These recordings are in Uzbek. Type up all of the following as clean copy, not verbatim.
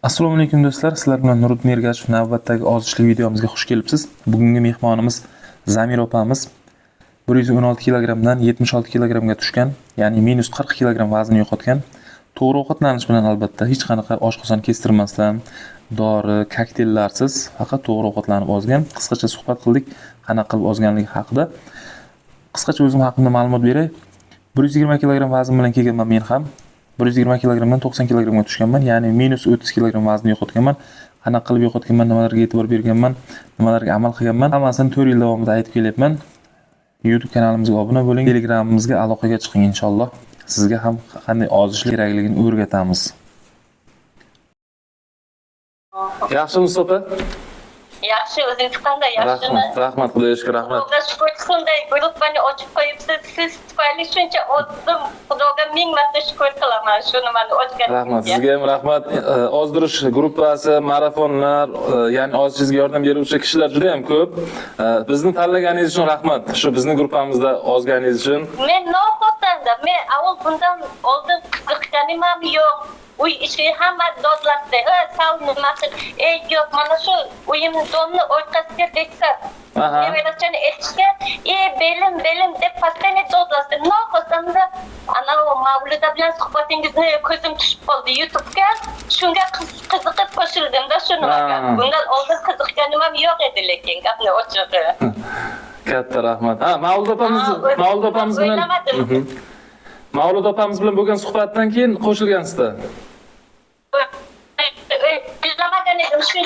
Assalomu alaykum, do'stlar. Sizlar bilan Nuriddin Ergashev. Navbatdagi ozishli videomizga xush kelibsiz. Bugungi mehmonimiz Zamira opamiz. 116 kilogrammdan 76 kilogrammga tushgan, ya'ni minus 40 kilogramm vazn yo'qotgan. To'g'ri ovqatlanish bilan albatta, hech qanaqa oshqozon kestirmasdan, dori, kokteyllarsiz, faqat to'g'ri ovqatlanib ozgan. Qisqacha suhbat qildik, qanaqa qilib ozganligi haqida. Qisqacha o'zim haqimda ma'lumot beray. 120 kilogramm vazn bilan kelganman men ham. 120 kilogrammdan 90 kilogrammga tushganman, ya'ni minus 30 kilogramm vazn yo'qotganman. Qanaqa qilib yo'qotganman, nimalarga e'tibor berganman, nimalarga amal qilganman, hammasini 4 yil davomida aytib kelyapman. YouTube kanalimizga obuna bo'ling, Telegramimizga aloqaga chiqing inshaalloh. Sizga ham qanday ozish kerakligini o'rgatamiz. Yaxshimisiz, opa? Yaxshi, o'zingiz qanday, yaxshimi? Rahmat, rahmat, Xudoga shukr, rahmat. Xudoga shukur, shunday grupani ochib qo'yibsiz. Siz tufayli shuncha ozdim. Xudoga ming marta shukur qilaman shu nimani ochganingizga. Rahmat, sizga ham rahmat. Ozdirish gruppasi, marafonlar, ya'ni ozishingizga yordam beruvchi kishilar juda ham ko'p. Bizni tanlaganingiz uchun rahmat. Shu bizni gruppamizda ozganingiz uchun. Men noxursanda, men avval bundan oldin qiziqqanim ham yo'q. Uy ishi hamma dodlasdi. E, sal nima qil. Ey, yo'q, mana shu uyim domni o'rtasiga desa, nevarachani aytishga, e, belim, belim deb постоянно dodlasdi. Noxursanda anavi Mavluda bilan suhbatingizni ko'zim tushib qoldi YouTube'ga. Shunga qiziqib qo'shildim-da shu nimaga. Bundan oldin qiziqqanim ham yo'q edi, lekin gapni ochig'i. Katta rahmat. Ha, Mavluda opamiz, Mavluda opamiz bilan o'ylamadim. Mavluda opamiz bilan bo'lgan suhbatdan keyin qo'shilgansizda. O'ylamagan edim shu.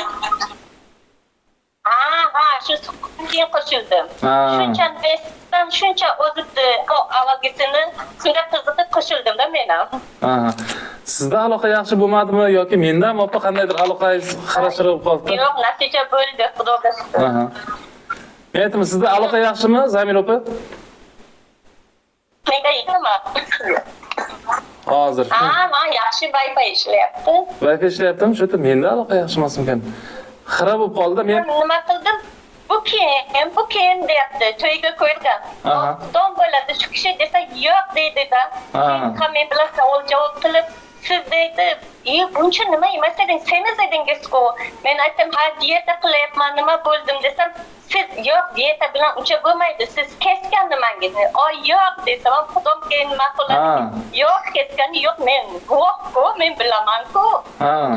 Ha, shu suhbatdan keyin qo'shildim. Shuncha besdan shuncha ozibdi o avvalgisini, shunga qiziqib qo'shildim-da men ham. Aha. Sizda aloqa yaxshi bo'lmadimi yoki mendami, opa, qandaydir aloqangiz xira-shira bo'lib qoldi? Yo'q, natija bo'ldi, Xudoga shukur. Aha. Men aytdim, sizda aloqa yaxshimi, Zamir opa? Menga nima? Hozir. Ha, man yaxshi, Wi-Fi ishlayapti. Wi-Fi ishlayaptimi? Shu yerda menda aloqa yaxshi emasmikan? Xira bo'lib qoldi. Men Nima qildim? Bu kim? Bu kim deyapti. To'yga ko'rgan. Dom bo'ladi shu kishi desa, yo'q deydi-da. Keyin ham men bilan savol javob qilib, siz deydi, "E, buncha nima emas eding, semiz edingiz-ku." Men aytdim, "Ha, dieta qilyapman, nima bo'ldim" desam, siz yo'q, dieta bilan uncha bo'lmaydi. Siz kesgan nimangizni. "Oy, yo'q" desam, ham Xudom keyin nima qiladi? Yo'q, keskani yo'q, men guvoh-ku, men bilaman-ku.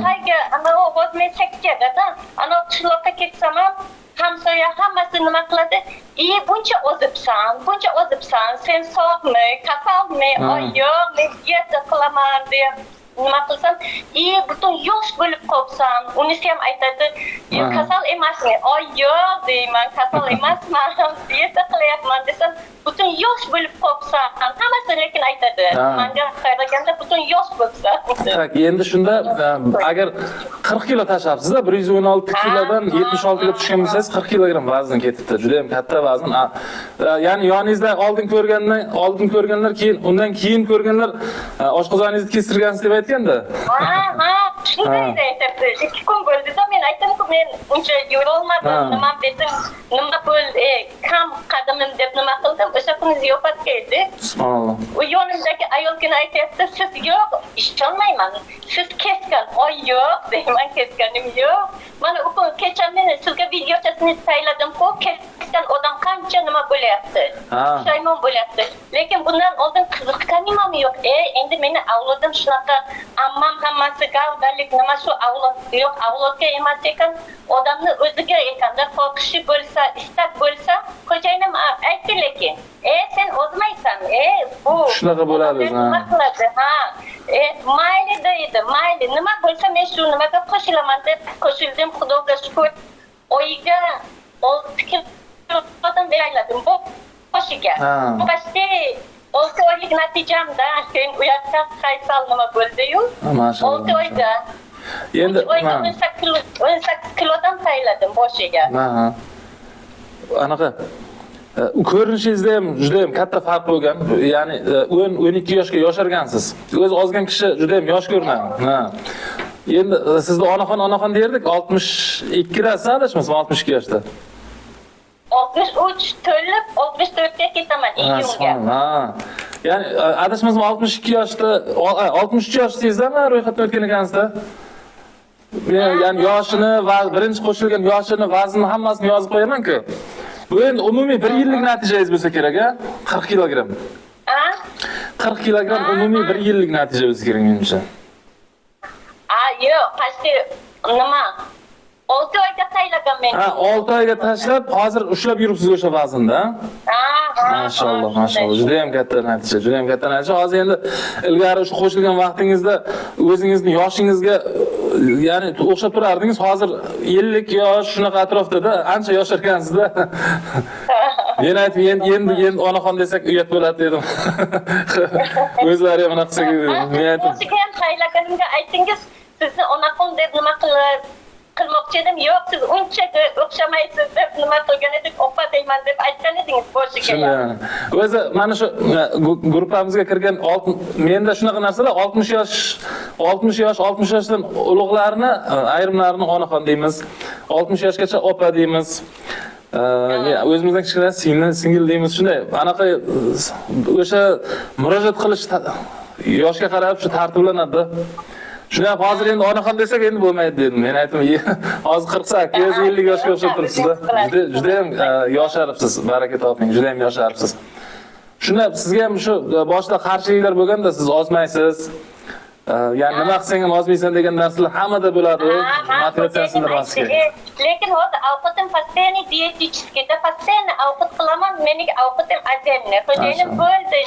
Qayga, anavi hozir men chekkada, anavi qishloqqa ketsam ham hamsoya hammasi nima qiladi? "E, buncha ozibsan, buncha ozibsan, sen sog'mi, kasalmi?" "Oy, yo'q, men dieta qilaman" deb nima qilsam, "E, butun yosh bo'lib qolibsan." Unisi ham aytadi, "E, kasal emasmi?" "Oy, yo'q" deyman, kasal emasman, dieta qilyapman desam, "Butun yosh bo'lib qolibsan." Hammasi lekin aytadi. Manga qaraganda butun yosh bo'libsan. Так, endi shunda agar 40 kilo tashlabsiz-da, 116 kilodan 76 ga tushgan bo'lsangiz, 40 kilogramm vazn ketibdi. Juda ham katta vazn. Ya'ni yoningizda oldin ko'rgandan oldin ko'rganlar, keyin undan keyin ko'rganlar oshqozoningizni kestirgansiz deb aytganda. Ha, shunday aytyapti. 2 kun bo'ldi-da, men aytdimku, men uncha yurolmadim, nima dedim, nima bo'ldi, kam qadamim deb nima qildim. O'sha kuni ziyofatga edi. Subhanalloh. U yonimdagi ayolgina aytyapti, siz yo'q, ishonmayman. Siz kesgan. "Oy, yo'q" deyman, keskanim yo'q. Mana u kun kecha men sizga videochasini tayyorladim-ku, kesgan odam qancha nima bo'lyapti. Pushaymon bo'lyapti. Lekin bundan oldin qiziqqanim ham yo'q. E, endi meni avlodim shunaqa, ammam hammasi gavdalik, nima shu avlod yo'q, avlodga emas ekan, odamni o'ziga ekanda, xohishi bo'lsa, istak bo'lsa, xo'jayinim aytdi lekin, "E, sen ozmaysan, e, bu Shunaqa bo'ladi, odamlar nima qiladi, ha. E, mayli" deydi, mayli, nima bo'lsa men shu nimaga qo'shilaman deb qo'shildim, Xudoga shukur. Oyiga 6 kilodan berayladim bu boshiga. Bu почти 6 oylik natijamda, keyin u yoqda qaysal nima bo'ldi-yu. Ha, mashalloh. 6 oyda. Endi 3 oyda 18 kilo, 18 kilodan tayinladim boshiga. Ha. Anaqa ko'rinishingizda ham juda ham katta farq bo'lgan. Ya'ni 10 12 yoshga yoshargansiz. O'zi ozgan kishi juda ham yosh ko'rinadi. Ha. Endi sizni onaxon, onaxon derdik, 62 dasiz, adashmasam, 62 yoshda. 63 to'lib, 64 ga ketaman iyunga. Subhanalloh. Ha. Ya'ni adashmasam 62 yoshda, 63 yoshdagizdami ro'yxatdan o'tgan ekansizda? Ya'ni yoshini va birinchi qo'shilgan yoshini, vaznini hammasini yozib qo'yaman-ku. Bu endi umumiy 1 yillik natijangiz bo'lsa kerak, a? 40 kilogramm. A? 40 kilogramm umumiy 1 yillik natija bo'lsa kerak menimcha. A, yo'q, почти nima? 6 oyga taylagan men. Ha, 6 oyga tashlab, hozir ushlab yuribsiz o'sha vaznda, a? Ha, ha. Mashalloh, mashalloh. Juda ham katta natija, juda ham katta natija. Hozir endi ilgari o'sha qo'shilgan vaqtingizda o'zingizni yoshingizga, ya'ni o'xshab turardingiz. Hozir 50 yosh shunaqa atrofda-da, ancha yoshargansizda. Men aytib, endi onaxon desak uyat bo'ladi dedim. O'zlari ham bunaqa qilsa, men aytdim. Boshiga ham taylaganimga aytingiz, sizni onaxon deb nima qilmoqchi edim. Yo'q, siz uncha o'xshamaysiz deb nima qilgan edik, opa deyman deb aytgan edingiz boshiga. Shunday. O'zi mana shu gruppamizga kirgan menda shunaqa narsalar 60 yosh, 60 yosh, 60 yoshdan ulug'larni, ayrimlarini onaxon deymiz. 60 yoshgacha opa deymiz. O'zimizdan kichkina singil, singil deymiz. Shunday. Anaqa o'sha murojaat qilish yoshga qarab shu tartiblanadi. Shunday hozir endi onaxon desak endi bo'lmaydi dedim. Men aytdim, hozir 48, 50 yoshga o'xshab turibsiz-da. Juda juda ham yosharibsiz. Baraka toping. Juda ham yosharibsiz. Shunda sizga ham shu boshida qarshiliklar bo'lganda siz ozmaysiz. Ya'ni nima qilsang ham ozmaysan degan narsalar hammada bo'ladi. Motivatsiyani sindirmaslik kerak. Lekin hozir ovqatim постоянно диетический da, постоянно ovqat qilaman, mening ovqatim отдельный. Xo'jayinim bo'ldi.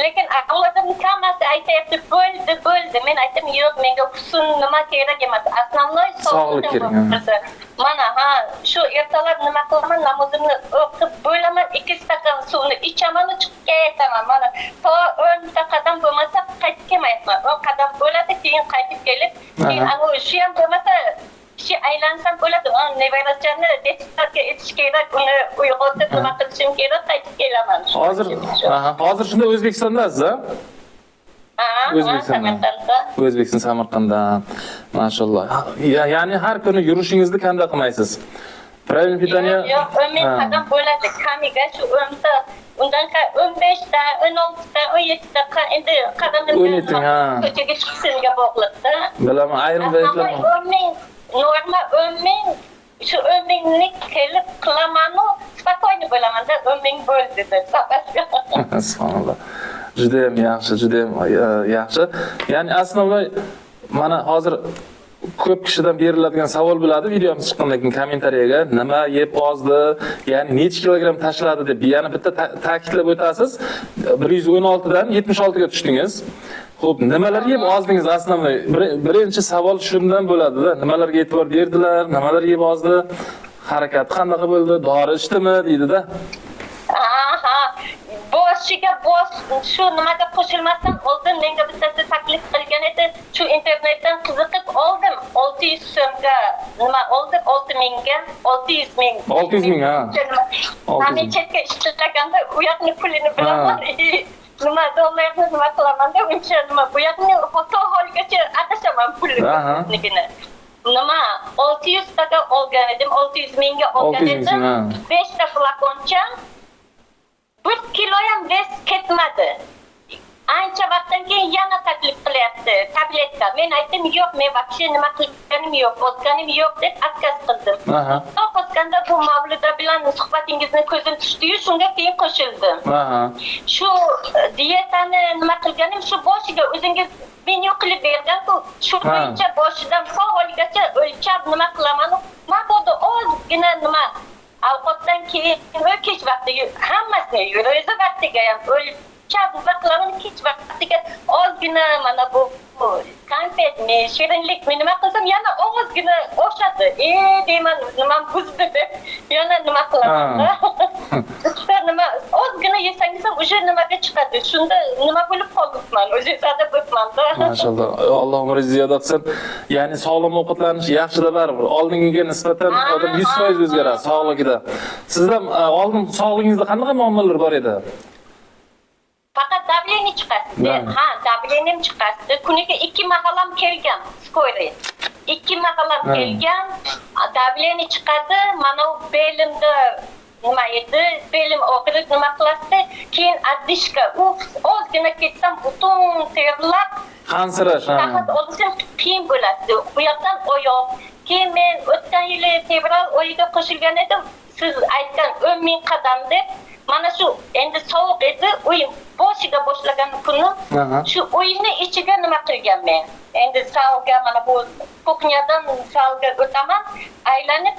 Lekin avlodim hammasi aytayapti, bo'ldi, bo'ldi. Men aytdim, yo'q, menga husn nima kerak emas. Основной Sog'lik kerak, bo'lib tursa. Mana ha, shu ertalab nima qilaman, namozimni o'qib bo'laman, 2 stakan suvni ichaman, chiqib ketaman. Mana to 10 ta qadam bo'lmasa qaytib kelmayapman. 10 qadam bo'ladi, keyin qaytib kelib, keyin ana shu ham bo'lmasa kishi aylansam bo'ladi. Nevarachani detsiklarga etish kerak, uni uyg'otib nima qilishim kerak, qaytib kelaman. Hozir, aha, hozir shunda O'zbekistondasiz, a? Ha, O'zbekistonda. Samarqandda. O'zbekiston Samarqandda. Mashalloh. Ya'ni har kuni yurishingizni qanday qilmaysiz? Правильное питание? Yo'q, yo'q, 10 ming qadam bo'ladi. Kamiga shu 10 ta, undan 15 ta, 16 ta, 17 ta endi qadamimga 17, ha. ko'chaga chiqishimga bog'liqda. Bilaman, ayrim paytlar 10 ming, norma 10 ming, shu 10 mingni kelib qilamanu, спокойно bo'lamanda 10 ming bo'ldi deb sababga. Subhanalloh. Juda ham yaxshi, juda ham yaxshi. Ya'ni основной mana hozir ko'p kishidan beriladigan savol bo'ladi videomiz chiqqandan keyin kommentariyaga nima yeb ozdi, ya'ni necha kilogramm tashladi deb yana bitta ta'kidlab o'tasiz. 116 dan 76 ga tushdingiz. Xo'p, nimalar yeb ozdingiz основной? Birinchi savol shundan bo'ladi-da. Nimalarga e'tibor berdilar, nimalar yeb ozdi, harakat qanaqa bo'ldi, dori ichdimi deydi-da. Aha, boshiga bos shu nimaga qo'shilmasdan oldin menga bittasi taklif qilgan edi. Shu internetdan qiziqib oldim. 600 so'mga nima oldim? 6 mingga, 600 ming. 600 ming, ha. 600 Men chetga ishlaganda u yoqni pulini bilaman. Nima dollarni nima qilamanda uncha nima bu yoqni to holigacha adashaman pulini. Nima 600 taga olgan edim, 600 mingga olgan 600 ming edim. so'm, ha. 5 ta flakoncha. 1 kilo ham vес ketmadi. Ancha vaqtdan keyin yana taklif qilyapti tabletka. Men aytdim, yo'q, men вообще nima qilganim yo'q, ozganim yo'q deb отказ qildim. O'tganda bu Mavluda bilan suhbatingizni ko'zim tushdi-yu, shunga keyin qo'shildim. Shu dietani nima qilganim, shu boshiga o'zingiz menyu qilib bergan-ku, shu bo'yicha boshidan sohilgacha o'lchab nima qilaman, mabodo ozgina nima ovqatdan keyin va kech vaqtiga hammasini ro'za vaqtiga ham o'lchab nima qilaman, kech vaqtiga ozgina mana bu konfetmi, shirinlikmi nima qilsam yana ozgina oshadi. Deyman, nimam buzdi deb yana nima qilaman. Bitta nima ozgina yesangiz ham o'sha nimaga chiqadi. Shunda nima bo'lib qolibman, o'sha sada bo'libman-da. Mashalloh. Alloh umringizni ziyoda qilsin. Ya'ni sog'lom ovqatlanish yaxshida baribir. Oldingiga nisbatan odam 100% o'zgaradi sog'ligida. Sizda oldin sog'ligingizda qanaqa muammolar bor edi? Faqat давление chiqadi. Ha, давлением chiqadi. Kuniga 2 mahalam kelgan, скорый. 2 mahalam kelgan, давление chiqadi. Mana u belimda nima edi? Belim og'rib nima qiladi? Keyin одышка. U ozgina ketsam butun terlab Hansirash, ha. Nafas olishim qiyin bo'ladi. Bu yoqdan oyoq. Keyin men o'tgan yili fevral oyida qo'shilgan edim. Siz aytgan 10 ming qadam deb. Mana shu endi sovuq edi. Uy boshiga boshlagan kuni shu uyni ichiga nima qilganman. Endi salga mana bu kuxnyadan salga o'taman, aylanib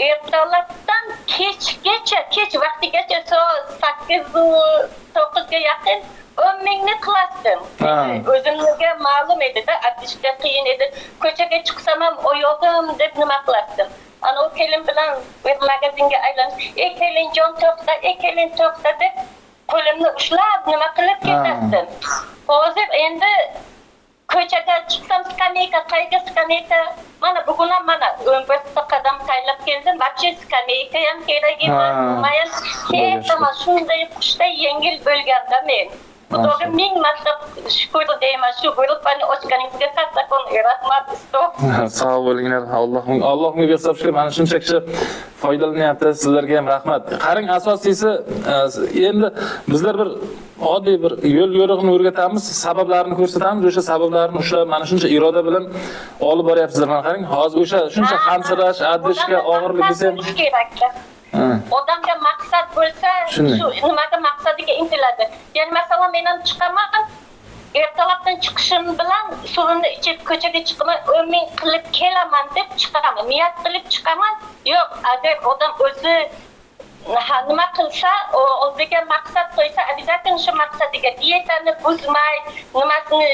ertalabdan kechgacha, kech vaqtigacha soat 8-9 ga yaqin 10 mingni qilasdim. O'zimga ma'lum edi-da, atishga qiyin edi. Ko'chaga chiqsam ham oyog'im deb nima qilasdim. Ana u kelin bilan bir magazinga aylanib, "Ey kelinjon to'xta, ey kelin to'xta" deb qo'limni ushlab nima qilib ketardim. Hozir endi ko'chaga chiqsam skameyka, qayerga skameyka? Mana bugun ham mana 11 ta qadam taylab keldim. Вообще skameyka ham kerak emas, nima ham ketaman, shunday qushday yengil bo'lganda men. Xudoga ming marta shukur deyman, shu gruppani ochganingizga kattakon rahmat, ustoz. Sog' bo'linglar. Allohga behisob shukr. Mana shuncha kishi foydalanyapti. Sizlarga ham rahmat. Qarang, asosiysi endi bizlar bir oddiy bir yo'l yo'riqni o'rgatamiz, sabablarini ko'rsatamiz, o'sha sabablarni ushlab mana shuncha iroda bilan olib boryapsizlar. Mana qarang, hozir o'sha shuncha hansirash, adishga, og'irlik desa ham kerak. Odamga maqsad bo'lsa, shu nimaga maqsadiga intiladi. Ya'ni masalan men ham chiqaman, ertalabdan chiqishim bilan suvimni ichib ko'chaga chiqaman, 10 ming qilib kelaman deb chiqaman, niyat qilib chiqaman. Yo'q, agar odam o'zi nima qilsa, oldiga maqsad qo'ysa, обязательно shu maqsadiga dietani buzmay, nimasini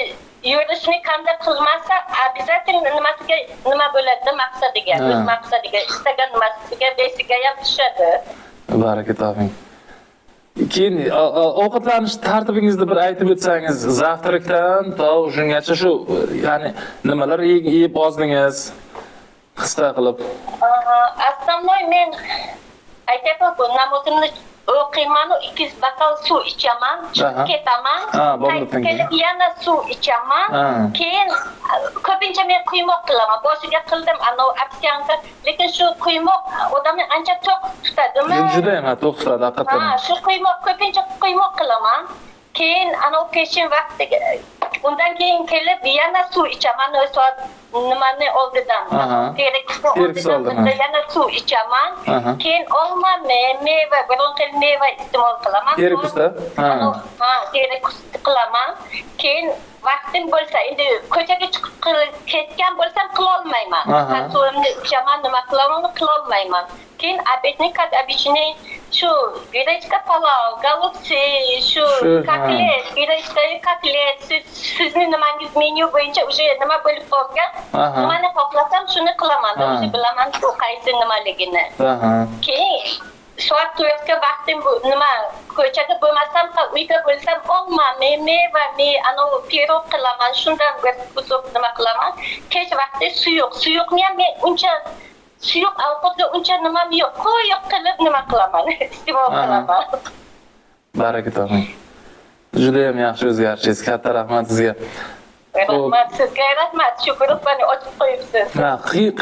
yurishni qanday qilmasa, обязательно nimasiga nima bo'ladi maqsadiga, o'z maqsadiga, istagan nimasiga, besiga ham tushadi. Baraka toping. Keyin ovqatlanish tartibingizni bir aytib o'tsangiz, zavtrakdan to shungacha shu, ya'ni nimalar yeb ozdingiz qisqa qilib. Основной men aytyapman-ku, namozimni o'qiyman, 2 bakal suv ichaman, chiqib ketaman, qaytib kelib yana suv ichaman. Keyin ko'pincha men quymoq qilaman. Boshiga qildim anavi овсянка, lekin shu quymoq odamni ancha to'q tutadimi? Juda ham to'q tutadi, haqiqatdan. Ha, shu quymoq ko'pincha quymoq qilaman. Keyin anavi peshin vaqtiga, undan keyin kelib yana suv ichaman, soat nimani oldidan, terikni oldidan yana suv ichaman. Keyin olma, meva, biron xil meva iste'mol qilaman. Terikusda? Ha, terikus qilaman. Keyin vaqtim bo'lsa, endi ko'chaga chiqib ketgan bo'lsam qila olmayman. Suvimni ichaman, nima qilaman, qila olmayman. Keyin обедni, как обычный, shu гречка palov, голубцы, shu kotlet, гречка kotlet, sizni nimangiz menyu bo'yicha уже nima bo'lib qolgan, nimani xohlasam shuni qilaman, o'zi bilaman bu qaysi nimaligini. Keyin soat 4ga vaqtim bu nima ko'chada bo'lmasam ham uyda bo'lsam olma, meva, anavi pirog qilaman, shundan bir кусок nima qilaman. Kech vaqti suyuq, suyuqni ham men uncha suyuq ovqatga uncha nimam yo'q, quyuq qilib nima qilaman, iste'mol qilaman. Baraka toping. Juda ham yaxshi o'zgarishingiz. Katta rahmat sizga. Rahmat sizga, rahmat. Shu gruppani ochib qo'yibsiz. Ha,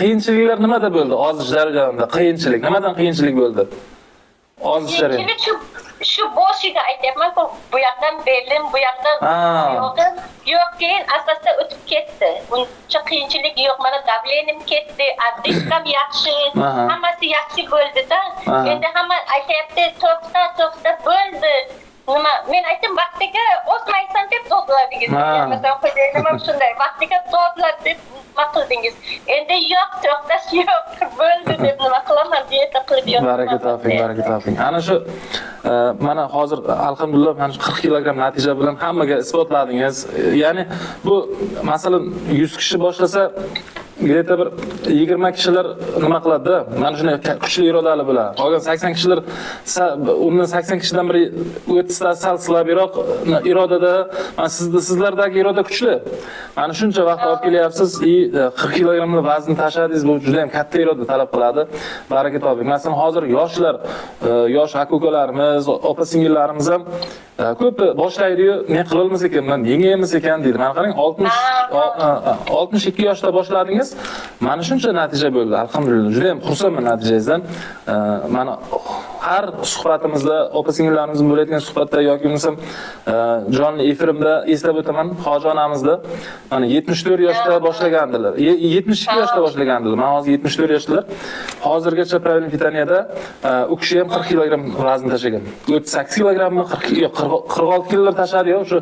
qiyinchiliklar nimada bo'ldi? Ozish jarayonida qiyinchilik. Nimadan qiyinchilik bo'ldi? Ozish jarayoni. Qiyinchilik shu boshiga aytyapman-ku, bu yoqdan belim, bu yoqdan yo'q. Yo'q, keyin asosda o'tib ketdi. Uncha qiyinchilik yo'q. Mana давлением ketdi, одышка m yaxshi, hammasi yaxshi bo'ldi-da. Endi hamma aytyapti, to'xta, to'xta, bo'ldi. Nima, men aytdim, vaqtiga ozmaysan deb dodladingiz. Masalan, xo'jayinim ham shunday, vaqtiga dodlad deb nima qildingiz. Endi yo'q, to'xtash yo'q, bo'ldi deb nima qilaman, dieta qilib yotibman. Baraka toping, baraka toping. Ana shu mana hozir alhamdulillah mana shu 40 kilogramm natija bilan hammaga isbotladingiz. Ya'ni bu masalan 100 kishi boshlasa, где-то bir 20 kishilar nima qiladi-da? Mana shunday kuchli irodali bular. Qolgan 80 kishilar undan 80 kishidan biri 30 ta sal slabroq irodada. Mana sizlardagi iroda kuchli. Mana shuncha vaqt olib kelyapsiz, 40 kilogrammli vazn tashladingiz, bu juda ham katta iroda talab qiladi. Baraka toping. Masalan, hozir yoshlar, yosh aka-ukalarimiz, opa-singillarimiz ham ko'pi boshlaydi-yu, men qilolmas ekanman, yengaymiz ekan deydi. Mana qarang, 62 yoshda boshladingiz. Mana shuncha natija bo'ldi. Alhamdulillah. Juda ham xursandman natijangizdan. Mana Har suhbatimizda opa singillarimiz bilan bo'layotgan suhbatda yoki bo'lmasam jonli efirimda eslab o'taman, hoji onamizni mana 74 yoshda boshlagandilar. 72 yoshda boshlagandilar. Mana hozir 74 yoshdalar. Hozirgacha правильное питание da u kishi ham 40 kilogramm vazn tashlagan. 38 kilogrammmi, 40 yo'q, 46 kilolar tashladi yo, o'sha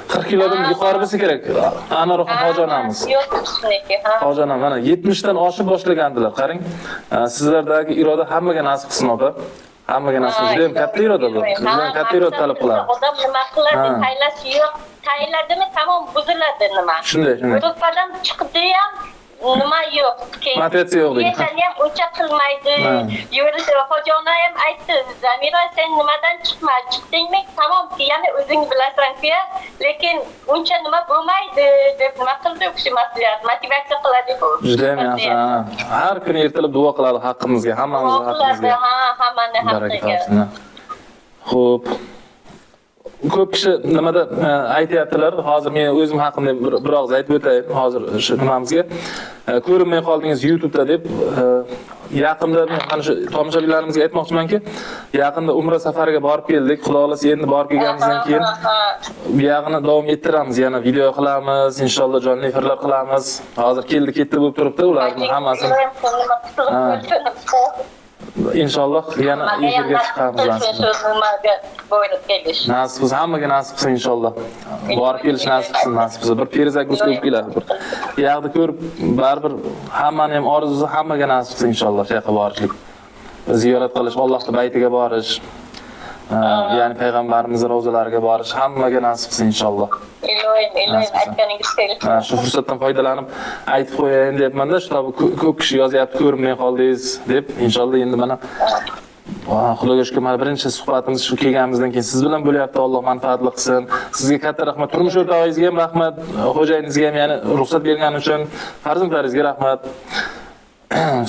40 kilodan yuqori bo'lsa kerak. Anorxon hoji onamiz. Yo'q, shuniki, ha. Hoji onam mana 70 dan oshib boshlagandilar. Qarang, sizlardagi iroda hammaga nasib qilsin, opa. Hammaga nasib qilsin. Juda ham katta iroda bu. Juda ham katta iroda talab qiladi. Odam nima qiladi, Ha. taylash yo'q. Tayladimi, tamom buziladi nima. Shunday, shunday. Gruppadan chiqdi ham nima yo'q. Keyin Motivatsiya yo'q deydi. Dietani ham uncha qilmaydi. Ha. Yurish, hoji ona ham aytdi, Zamira, sen nimadan chiqma, chiqdingmi, tamom, yana o'zing bilasan-ku, lekin uncha nima bo'lmaydi deb nima qildi u kishi, maslahat, motivatsiya qiladi bu. Juda ham yaxshi. Ha. Har kuni ertalab duo qiladi haqqimizga, Duo hammamizni qiladi, haqqimizga. ha, hammani Baraka haqqiga. topsin. Xo'p. Ko'p kishi nimada aytyaptilar, hozir men o'zim haqimda bir og'iz aytib o'tayin hozir shu nimamizga. Ko'rinmay qoldingiz YouTube'da deb, yaqinda men mana shu tomoshabinlarimizga aytmoqchimanki, yaqinda Umra safariga borib keldik. Xudo xohlasa endi borib kelganimizdan keyin bu yog'ini davom ettiramiz, yana video qilamiz, inshaalloh jonli efirlar qilamiz. Hozir keldi ketdi bo'lib turibdi, ularning hammasini Ha. Inshaalloh yana efirga chiqamiz. Nasib Shu nimaga borib kelish. Nasib qilsin, hammaga nasib qilsin inshaalloh. Borib kelish nasib qilsin, nasib qilsin. Bir перезагрузка bo'lib keladi. Bir yoqni ko'rib, baribir hammani ham orzusi, hammaga nasib qilsin inshaalloh shu yoqqa borishlik. Ziyorat qilish, Allohning baytiga borish, ya'ni payg'ambarimiz ravzalariga borish hammaga nasib qilsin inshaalloh. Iloyim, iloyim, Nasib qilsin. aytganingiz kelsin. Ha, shu fursatdan foydalanib aytib qo'yayin deyapman-da, shu ko'p kishi yozyapti, ko'rinmay qoldingiz deb. Inshaalloh endi mana, Xudoga shukr, mana birinchi suhbatimiz shu kelganimizdan keyin siz bilan bo'lyapti. Alloh manfaatli qilsin. Sizga katta rahmat. Turmush o'rtog'ingizga ham rahmat, xo'jayiningizga ham, ya'ni ruxsat bergani uchun, farzandlaringizga rahmat.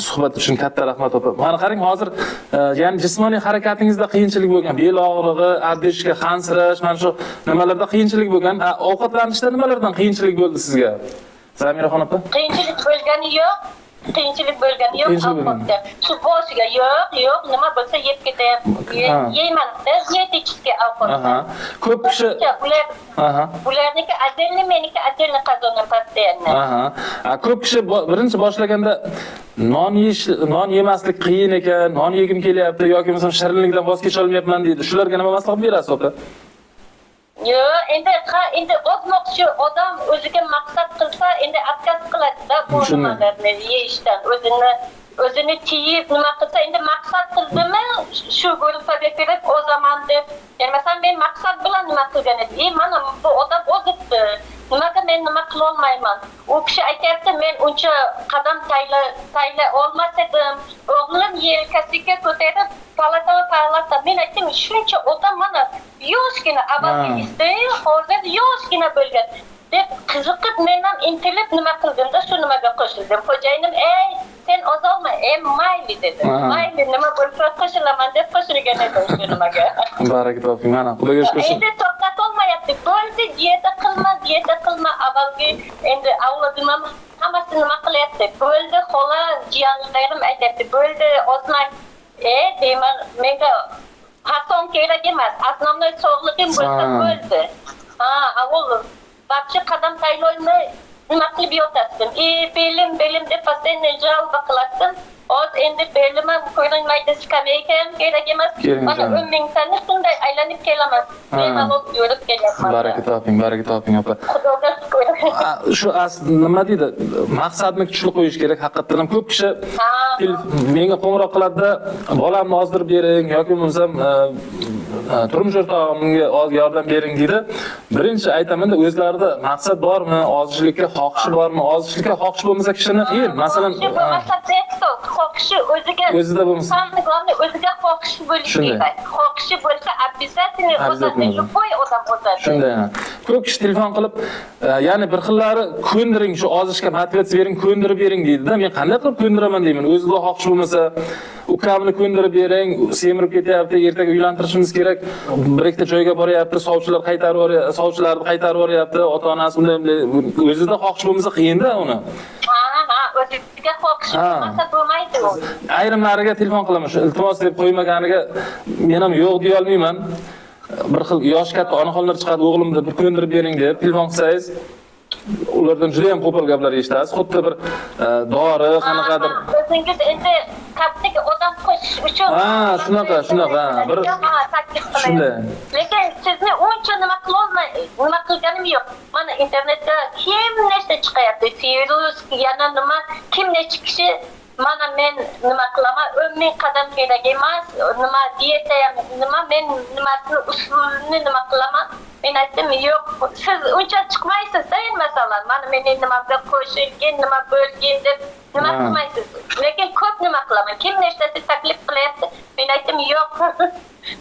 Suhbat uchun katta rahmat, opa. Mana qarang, hozir ya'ni jismoniy harakatingizda qiyinchilik bo'lgan, bel og'rig'i, одышка, hansirash, mana shu nimalarda qiyinchilik bo'lgan. Ovqatlanishda nimalardan qiyinchilik bo'ldi sizga? Zamiraxon opa? Qiyinchilik bo'lgani yo'q. Qiyinchilik bo'lgani yo'q Qiyinchilik bo'lgani. ovqatda. Shu boshiga yo'q, yo'q, nima bo'lsa yeb ketyapti. Ha. Yeyman, диетический ovqat. Aha. Ko'p kishi Ular Aha. ularniki отдельно, meniki отдельно qazonim постоянно. Aha. Ko'p kishi birinchi boshlaganda non yeyish, non yemaslik qiyin ekan, non yegim kelyapti yoki bo'lmasam shirinlikdan voz kecha olmayapman deydi. Shularga nima maslahat berasiz, opa? Yo'q, endi ha, endi ozmoqchi odam o'ziga maqsad qilsa, endi отказ qiladi-da bu Shunday. nimalarni yeyishdan, o'zini tiyib nima qilsa, endi maqsad qildimi, shu gruppaga kirib ozaman deb. Yani masalan, men maqsad bilan nima qilgan edim. E, mana bu odam ozibdi. Nimaga men nima qilolmayman? U kishi aytyapti, men uncha qadam tayla olmas edim. O'g'lim yelkasiga ko'tarib palatama palata. Men aytdim, shuncha odam mana yoshgina avvalgi hozir yoshgina bo'lgan deb qiziqib, men ham intilib nima qildimda, shu nimaga qo'shildim. Xo'jayinim, "Ey, sen ozolma, ey, mayli" dedi. Ha. "Mayli, nima bo'lsa qo'shilaman" deb qo'shilgan edim shu nimaga. Baraka toping, mana Xudoga shukur. Endi to'xtatolmayapti. Bo'ldi, dieta qilma, dieta qilma. Avvalgi endi avlodim ham hammasi nima qilyapti. Bo'ldi, xola, jiyanlarim aytyapti. Bo'ldi, ozmang. E, deyman, menga fason kerak emas. Основной sog'lig'im bo'lsa bo'ldi. Ha, avval вообще qadam tayyorlolmay nima qilib yotasin. E, belim, belim deb постоянно жалоба qilasin. Hozir endi belim ham ko'rinmaydi, skameyka ham kerak emas. Kerak Mana emas. 10 mingtani shunday aylanib kelaman. Bemalol yurib kelyapman. Baraka toping, baraka toping, opa. Xudoga shukur. Shu nima deydi, maqsadni kuchli qo'yish kerak haqiqatdan ham. Ko'p kishi menga qo'ng'iroq qiladida, bolamni ozdirib bering yoki bo'lmasam turmush o'rtog'imga oz yordam bering deydi. Birinchi aytamanda, o'zlarida maqsad bormi, ozishlikka xohishi bormi? Ozishlikka xohishi bo'lmasa kishini qiyin, masalan. Xohishi bo'lmasa, bekor, xohishi o'ziga O'zida bo'lmasa. Самое главное, o'ziga xohishi bo'lishi Shunday. kerak. Xohishi bo'lsa, обязательно ozadi. Обязательно. Любой odam ozadi. Shunday, ha. Ko'p kishi telefon qilib, ya'ni bir xillari ko'ndiring, shu ozishga motivatsiya bering, ko'ndirib bering deydida. Men qanday qilib ko'ndiraman deyman. O'zida xohish bo'lmasa, ukamni ko'ndirib bering, semirib ketyapti, ertaga uylantirishimiz kerak. Bir ikkita joyga boryapti, sovchilar qaytarib yuboryapti, sovchilarni qaytarib yuboryapti, ota-onasi unday bunday, o'zida xohish bo'lmasa qiyinda uni. Ha, ha, o'ziga xohishi bo'lmasa bo'lmaydi u. Ayrimlariga telefon qilaman, shu iltimos deb qo'ymaganiga men ham yo'q deya olmayman. Bir xil yosh katta onaxonlar chiqadi, o'g'limni bir ko'ndirib bering deb telefon qilsangiz, ulardan juda ham qo'pol gaplar eshitasiz. Xuddi bir dori qanaqadir. O'zingiz endi kattaga odam qo'shish uchun. Ha, shunaqa, shunaqa. Bir shunday. Lekin sizni uncha nima qilolmay, nima qilganim yo'q. Mana internetda kim nechta chiqayapti, virus, yana nima, kim necha kishi mana men nima qilaman, 10,000 qadam kerak emas, nima dieta ham, nima men nimasini usulini nima qilaman. Men aytdim, yo'q, siz uncha chiqmaysiz-da endi masalan, mana meni nimamga qo'shilgin, nima bo'lgin deb nima qilmaysiz. Lekin ko'p nima qilaman. Kim nechtasi taklif qilyapti? Men aytdim, yo'q.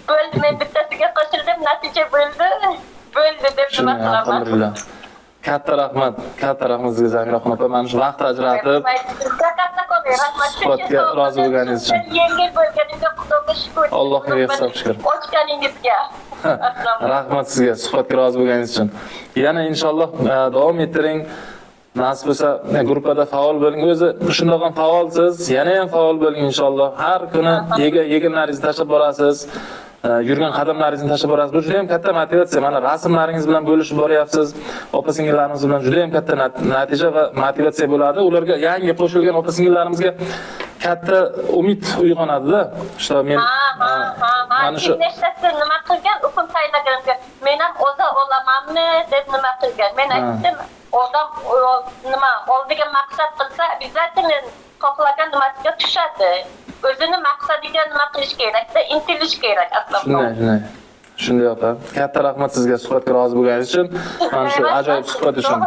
Bo'ldi, men bittasiga qo'shildim, natija bo'ldi. Bo'ldi deb nima qilaman. Alhamdulillah. Katta rahmat, katta rahmat sizga Zamiraxon opa, mana shu vaqt ajratib suhbatga rozi bo'lganingiz uchun. Yengil bo'lganingizga Xudoga shukr. Allohga behisob shukr. Ochganingizga. Rahmat sizga suhbatga rozi bo'lganingiz uchun. Yana inshaalloh davom ettiring. Nasib bo'lsa gruppada faol bo'ling. O'zi shundoq ham faolsiz, yana ham faol bo'ling inshaalloh. Har kuni yeganlaringizni tashlab borasiz. Yurgan qadamlaringizni tashlab borasiz. Bu juda ham katta motivatsiya. Mana rasmlaringiz bilan bo'lishib boryapsiz. Opa-singillarimiz bilan juda ham katta natija va motivatsiya bo'ladi. Ularga yangi qo'shilgan opa-singillarimizga katta umid uyg'onadi-da. Shu men mana shu nechtasi nima qilgan, hukm tayinlaganga men ham o'za olamanmi deb nima qilgan. Men aytdim, odam nima oldiga maqsad qilsa, обязательно xohlagan nimasiga tushadi. O'zini maqsadiga nima qilish kerakda, intilish kerak aslida. Shunday, shunday. Shunday opa. Katta rahmat sizga suhbatga rozi bo'lganingiz uchun. Mana shu ajoyib suhbat uchun.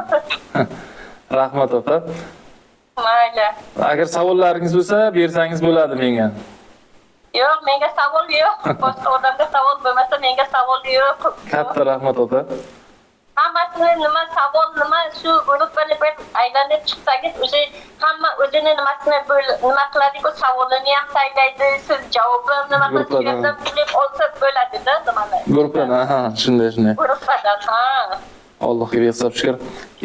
Rahmat opa. Mayli. Agar savollaringiz bo'lsa, bersangiz bo'ladi menga. Yo'q, menga savol yo'q. Boshqa odamga savol bo'lmasa, menga savol yo'q. Katta rahmat opa. Hammasini nima savol, nima shu guruhni bir aylanib chiqsangiz, o'sha hamma o'zini nimasini nima qiladi-ku, savolini ham taylaydi, siz javobini nima qilib bilib olsa bo'ladi-da nimani. Guruhdan, ha, shunday, shunday. Guruhdan, ha. Allohga behisob shukr.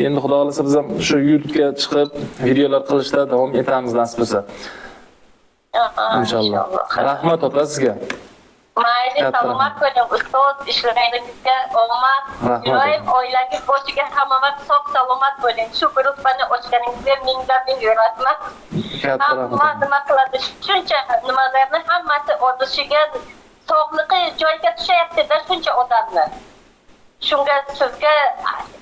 Endi Xudo xolasa biz ham shu YouTube'ga chiqib videolar qilishda davom etamiz nasib bo'lsa. Inshaalloh. Rahmat opa sizga. Mayli, salomat bo'ling ustoz, ishlaringizga omad. Iloyim oilangiz boshiga hammamiz sog' salomat bo'ling. Shu guruhni ochganingizga mingdan ming rahmat. Hamma nima qiladi, shuncha nimalarni hammasi ozishiga, sog'lig'i joyiga tushyapti-da shuncha odamni. Shunga sizga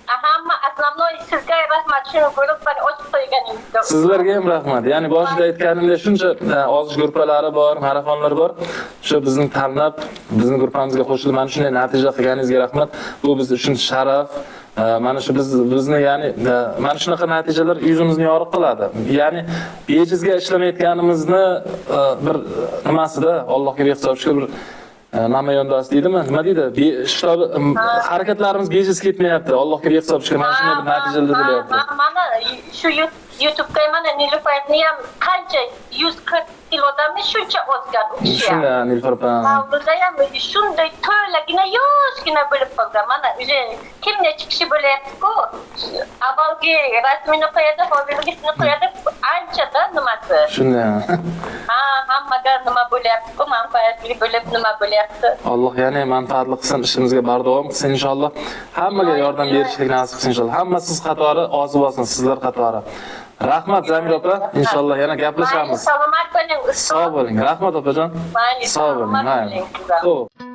hamma основной sizga rahmat, shu guruhni ochib qo'yganingizga. Sizlarga ham rahmat. Ya'ni boshida aytganimdek shuncha ozish guruhlari bor, marafonlar bor. Shu bizni tanlab, bizni guruhimizga qo'shilib, mana shunday natija qilganingizga rahmat. Bu biz uchun sharaf. Mana shu bizni ya'ni mana shunaqa natijalar yuzimizni yorug' qiladi. Ya'ni bejizga ishlamayotganimizni bir nimasida Allohga behisob shukr bir namoyondasi deydimi? Nima deydi? Shtobi harakatlarimiz bejiz ketmayapti. Allohga behisob shukr, mana shunday bir natijalar bo'lyapti. Mana shu YouTube'da mana Nilufarni ham qancha 140 kilodanmi shuncha ozgan u kishi. Shunday Nilufar opa. Mavzuda ham shunday to'lagina yoshgina bo'lib qolgan. Mana o'sha kim necha kishi bo'lyapti-ku. Avvalgi rasmini qo'yadi, hozirgisini qo'yadi, anchada nimasi. Shunday. Ha, hammaga nima bo'lyapti-ku, manfaatli bo'lib nima bo'lyapti. Alloh yana manfaatli qilsin, ishimizga bardavom qilsin inshaalloh. Hammaga yordam berishlik nasib qilsin inshaalloh. Hamma siz qatori ozib olsin, sizlar qatori. Rahmat Zamira opa, inshaalloh yana gaplashamiz. Salomat bo'ling ustoz. Sog' bo'ling. Rahmat opajon. Mayli, Sog' bo'ling. salomat bo'ling. Xo'p.